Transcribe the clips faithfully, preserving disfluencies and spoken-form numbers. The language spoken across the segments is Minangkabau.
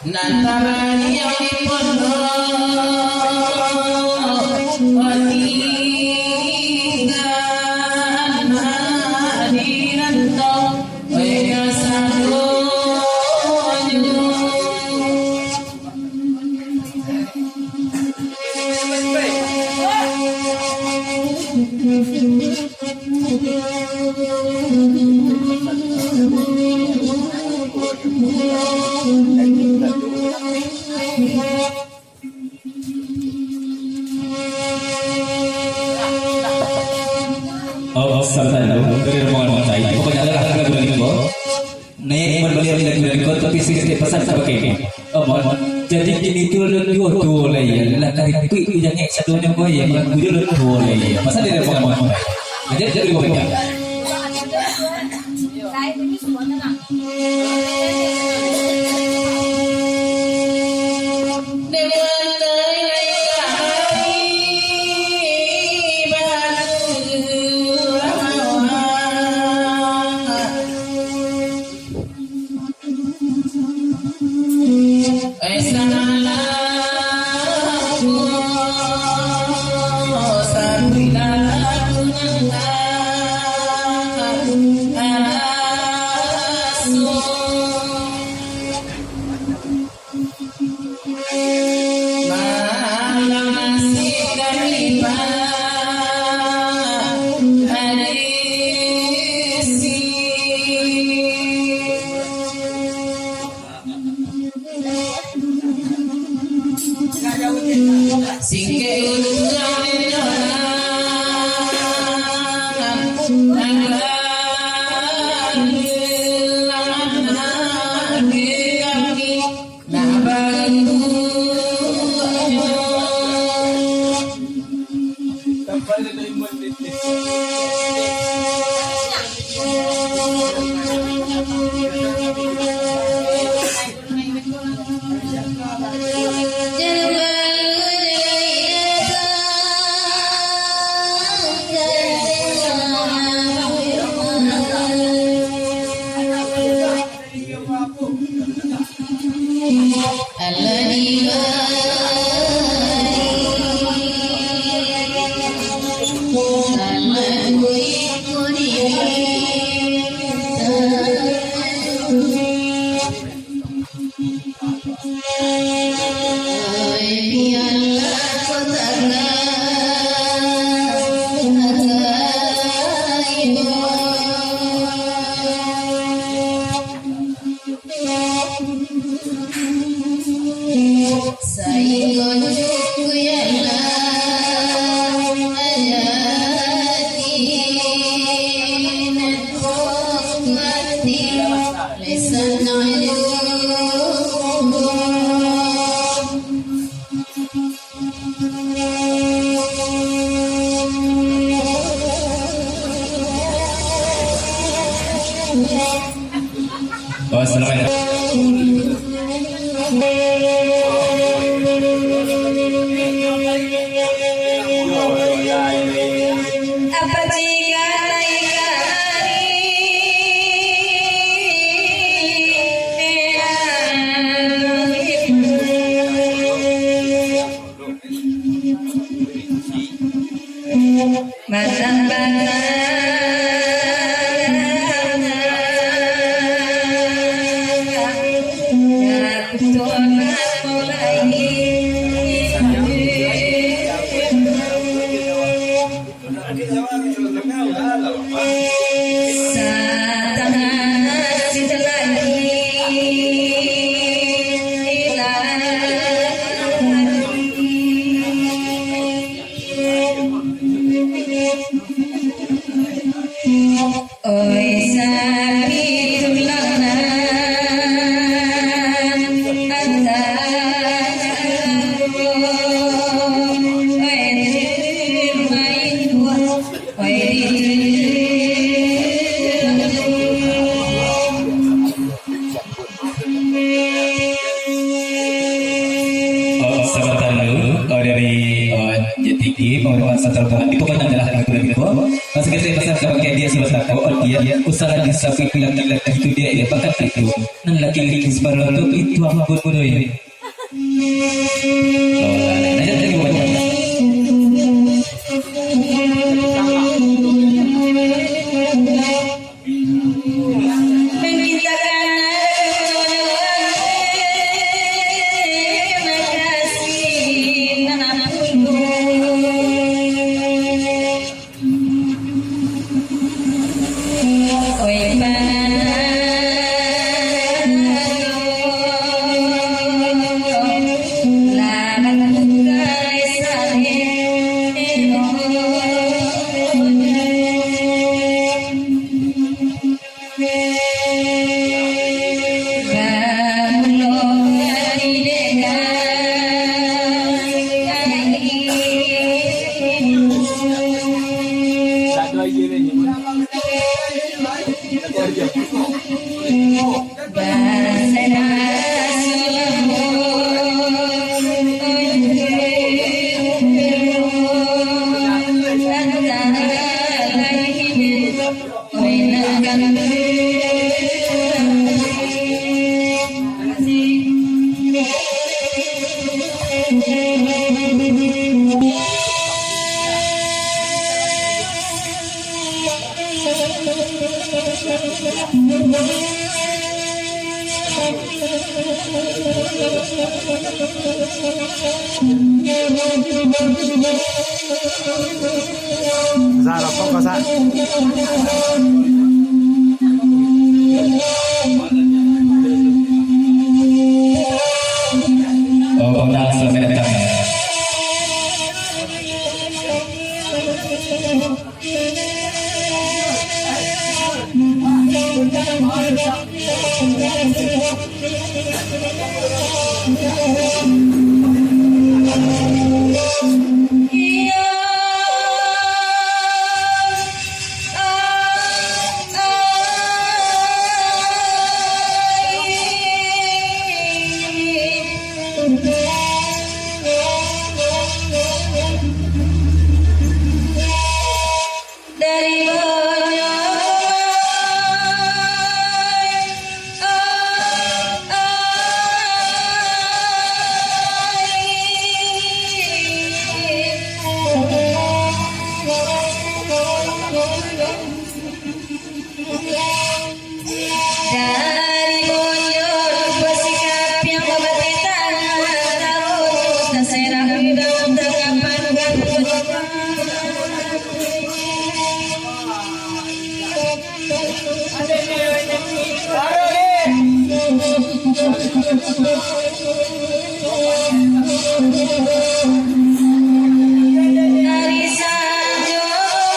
Nan tabaliak di pondok, tinggaan hadiran tau, wega sadonyo. Oh, sabananyo dari rombongan Matai. Pokoknyo adalah lagu dari ko. Naiak iman baliau dari ko, tapi sih pesan sabagai ini. Oh, mohon. Jadi kini tu alun juo tuo lai, ya. Lah karipik tu jangek sadonyo ko, ya. Mangku juo alun tuo lai, ya. Pasal dari rombongan Matai. Jadi dari rombongan Matai. Oh, selamat. Oh, sabananyo, oh, dari, oh, J T K, pangurus Santral Bunga, di pokoknyo adalah lagu dari ko. Masih kita pasang ka bangkai dia, Siapa takut dia, usah lagi sampai laki-laki itu dia, dia bakal itu. Nan laki-laki separuh tu, itu ampun tu, ya. Sa, rokok ko, Sa. Oh, Bang Dal, selamat datang. Dari Bojong Ai, oh, ai. Dari Bojong Pasir Kapiang babateh tanah, taruih taserah udang tangah panggang. Dari Sanjo Mai.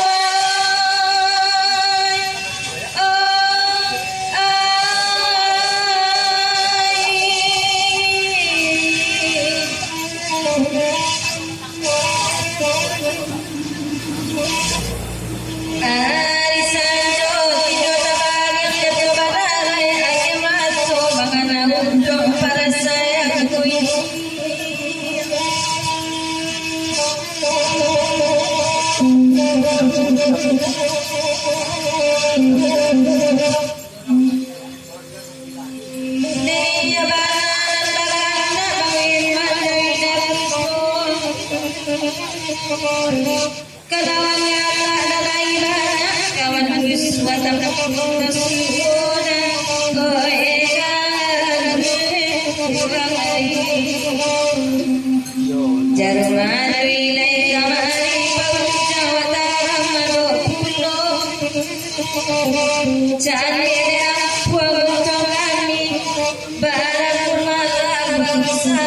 Kalawan nyalah darai banyak, kawan kus watang kasudah, oh, eh, kan, kurang ai. Jarum anu ilai kamari, paguncang watang amado pulo. Cari dek ampuang untuang kami, barang malah bangsa.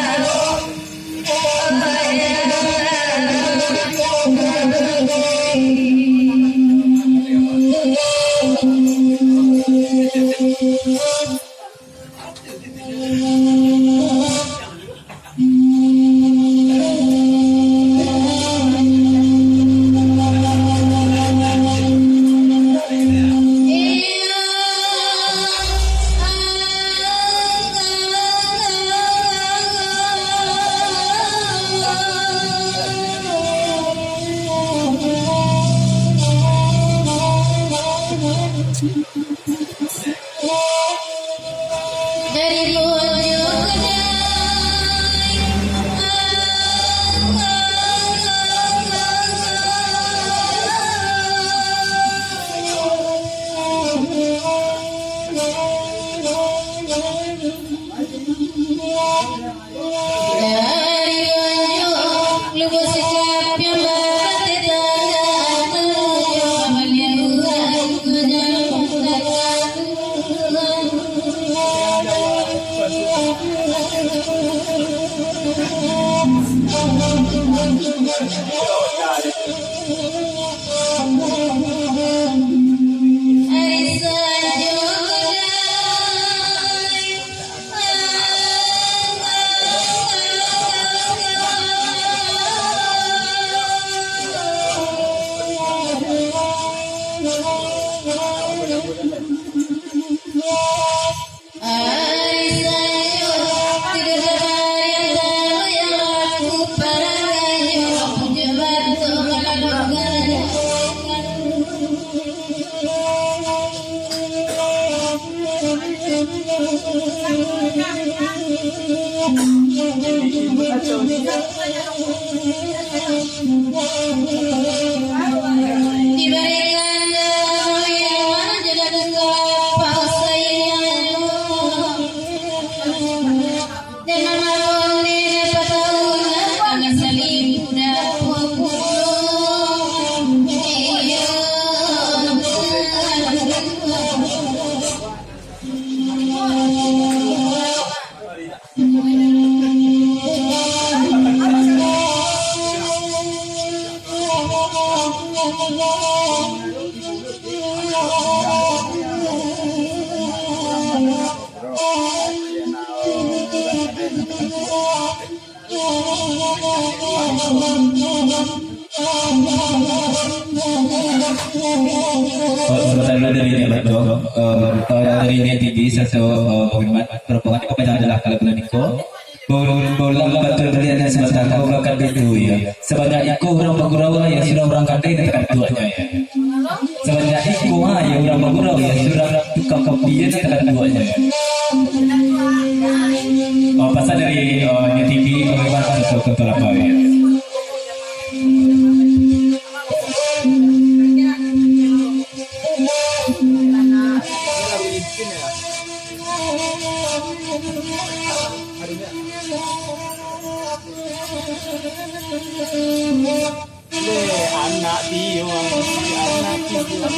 Diberikan yang menjaga kelapa sayang. Dan mamakon di pataunan kami saling kuda pukul. Iyo. Oh, sebentar dulu dari Nia Baco. Eh, eh, dari Nia T V, satu, eh, pengumuman, rombongan di papajangan adalah kalau bulan niko. Bol-, bolang batul baliak nan sabanta ko bakal baitu, ya. Sabanyak iko urang bagurau, ya, sudah urang kandai nan takantuaknyo, ya. Sabanyak iko, ha, ya, urang bagurau, ya, sudah tukang kopi, ya, nan takantuaknyo, ya. Oh, pasan dari, eh, Nia T V, pengumuman, satu, satu, lapau, ya. Anak Tio, anak Tio.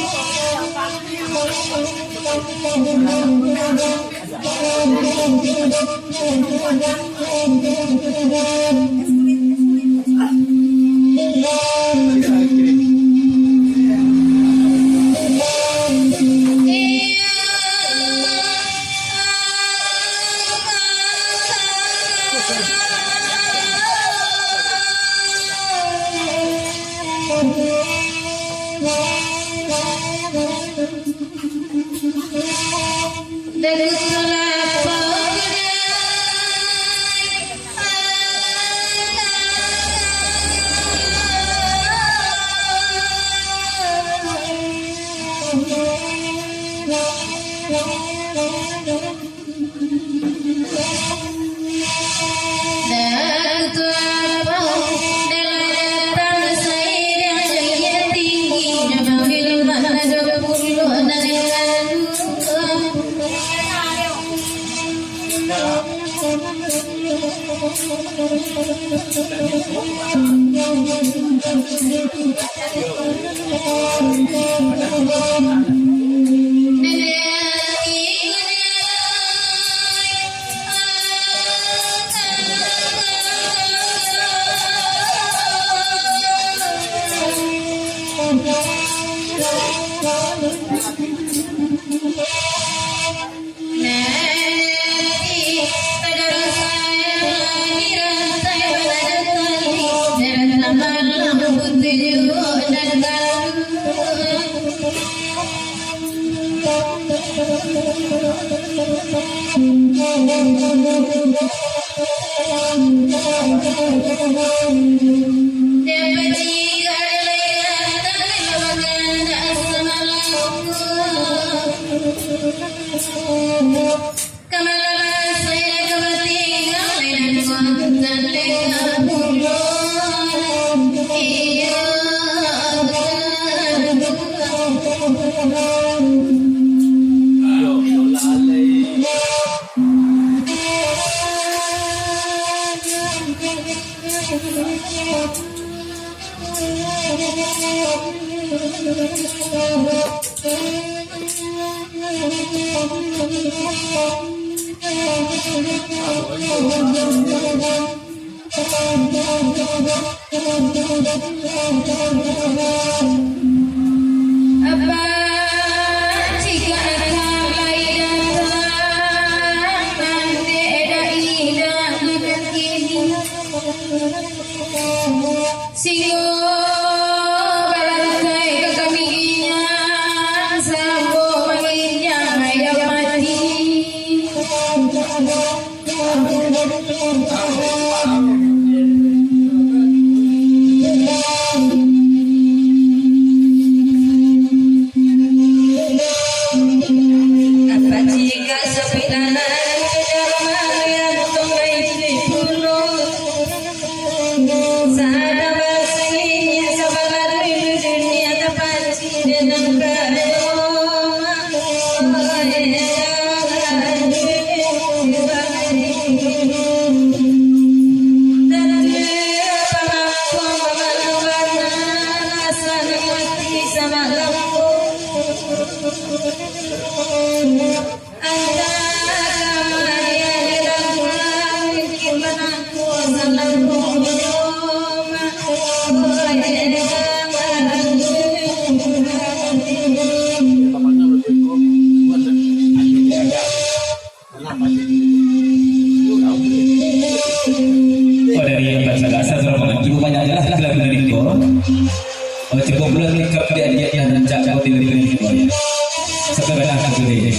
Apa jikok akang lai datang, mandeh dek indak di kaki. Singo balarukai ka kami inyan, sambo manginyang ayam mati. Apa jikok sapik nan ado di rumah, yang tunggai di pulo. Sadang basingek sabalah dunia, tapancing dengan kayo. Oh, dari yang baca bahasa surah pengantin banyak jelas lah lagu dari ko. Oh, cukup bulan ni kau dia dia yang rancak kau di lagu dari ko, ya. Sampai banyak aku boleh.